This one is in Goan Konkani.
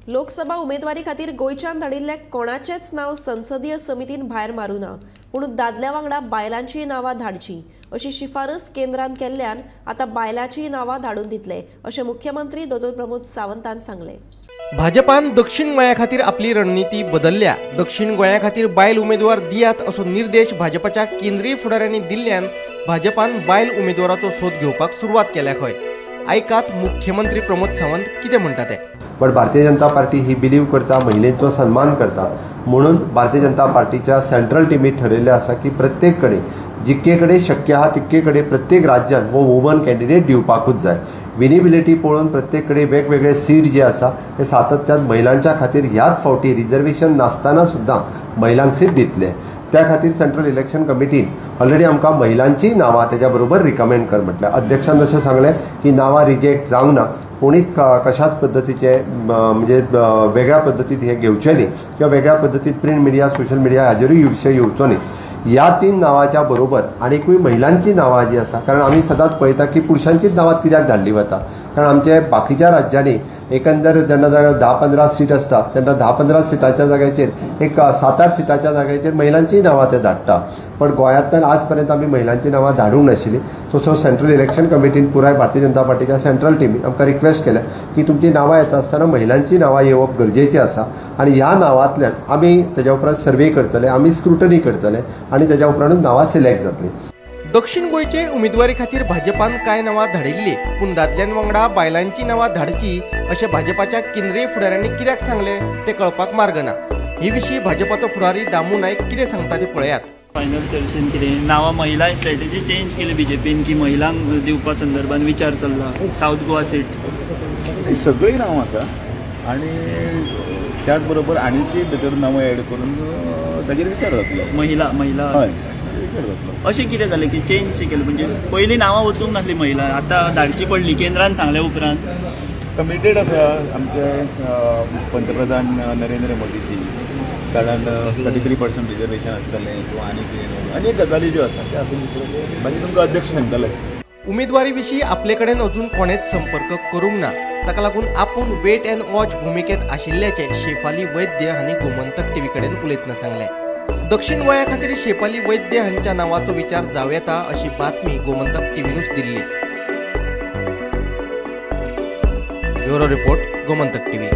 लोकसभा उमेदवारी खातीर गोंयच्यान धाडिल्ल्या कोणाचेंच नांव संसदीय समितीन भायर मारूं ना, पूण दादल्या वांगडा बायलांचीय नांवां धाडचीं अशी शिफारस केंद्रान केल्ल्यान आतां बायलांचीय नांवां धाडून दितले अशें मुख्यमंत्री दोतोर प्रमोद सावंतान सांगलें। भाजपान दक्षिण गोंया खातीर आपली रणनिती बदलल्या। दक्षिण गोंया खातीर बायल उमेदवार दियात असो निर्देश भाजपाच्या केंद्रीय फुडाऱ्यांनी दिल्ल्यान भाजपान बायल उमेदवाराचो सोद घेवपाक सुरवात केल्या खंय। आयकात मुख्यमंत्री प्रमोद सावंत कितें म्हणटा ते। But Bharatiya Janata party he believe करता, महिलेंचो सन्मान करता, म्हणून भारतीय जनता पार्टीच्या सेंट्रल टिमीत ठरयल्लें आसा की प्रत्येक कडेन जितके कडेन शक्य आहा तितके कडेन प्रत्येक राज्यात हो वुमन कॅन्डिडेट दिवपाकूच जाय। विनिबिलिटी पळोवन प्रत्येक कडेन वेगवेगळे सीट जे आसा ते सातत्यान महिलांच्या खातीर ह्याच फावटी रिजर्वेशन नासतना सुद्दां महिलांक सीट दितले। त्या खातीर सेंट्रल इलेक्शन कमिटीन ऑलरेडी आमकां महिलांचीय नांवां तेज्या बरोबर रिकमेंड कर म्हटलें। अध्यक्षान जशें सांगलें की नांवां रिजेक्ट जावंक ना, कोणीच कशाच पद्दतीचे म्हणजे वेगळ्या पद्दतीत हे घेवचें न्ही किंवा वेगळ्या पद्दतीत प्रिंट मिडिया सोशल मिडिया हाजेरूय विशय येवचो न्ही। ह्या तीन नांवाच्या बरोबर आनीकूय महिलांची नांवां जी आसा, कारण आमी सदांच पळयता की पुरुशांचीच नांवां कित्याक धाडली वता, कारण आमचे बाकीच्या राज्यांनी एकंदर जेन्ना 10-15 सीट आसता तेन्ना 10-15 सिटांच्या जाग्याचेर एक 7-8 सिटांच्या जाग्याचेर महिलांचीय नांवां ते धाडटा, पण गोंयांतल्यान आज पर्यंत आमी महिलांची नांवां धाडूंक नाशिल्लीं। सो सेंट्रल इलेक्शन कमिटीन पुराय भारतीय जनता पार्टीच्या सेंट्रल टिमीन आमकां रिक्वेस्ट केल्या की तुमची नांवां येता आसतना महिलांची नांवां येवप गरजेचें आसा आनी ह्या नांवांतल्यान आमी तेज्या उपरांत सर्वे करतले, आमी स्क्रुटनी करतले आनी तेज्या उपरांतूच नांवां सिलेक्ट जातलीं। दक्षिण गोंयचे उमेदवारी खातीर भाजपान कांय नांवां धाडिल्लीं, पूण दादल्यां वांगडा बायलांची नांवां धाडची अशें भाजपाच्या केंद्रीय फुडाऱ्यांनी कित्याक सांगलें तें कळपाक मार्ग ना। हे विशीं भाजपाचो फुडारी दामू नायक कितें सांगता तें पळयात। फायनल चर्चेन कितें नांवां महिला स्ट्रॅटेजी चेंज केली बीजेपीन की महिलांक दिवपा संदर्भात विचार चल्ला सावथ गोवा सीट सगळीं नांवां आसा आनी त्याच बरोबर आनीकय भितर नांवां एड करून ताजेर विचार जातलो। महिला महिला हय अशें कितें जालें की चेंज केलें, म्हणजे पयलीं नांवां वचूंक नासली महिला, आतां धाडची पडली केंद्रान सांगले उपरांत। कमिटेड आसा आमचे पंतप्रधान नरेंद्र मोदीजी, कारण 33% रिजर्वेशन आसतलें किंवा आनी कितें अनेक गजाली ज्यो आसा त्या हातूंत मागीर तुमकां अध्यक्ष सांगतले। उमेदवारी विशीं आपले कडेन अजून कोणेच संपर्क करूंक ना, ताका लागून आपूण वेट अँड वॉच भुमिकेंत आशिल्ल्याचें शेफाली वैद्य हांणी गोमंतक टीव्ही कडेन उलयतना सांगलें। दक्षिण गोंया खातीर शेफाली वैद्य हांच्या नांवाचो विचार जावं येता अशी बातमी गोमंतक टीव्हीनूच दिल्ली। Bureau report, Gomantak TV.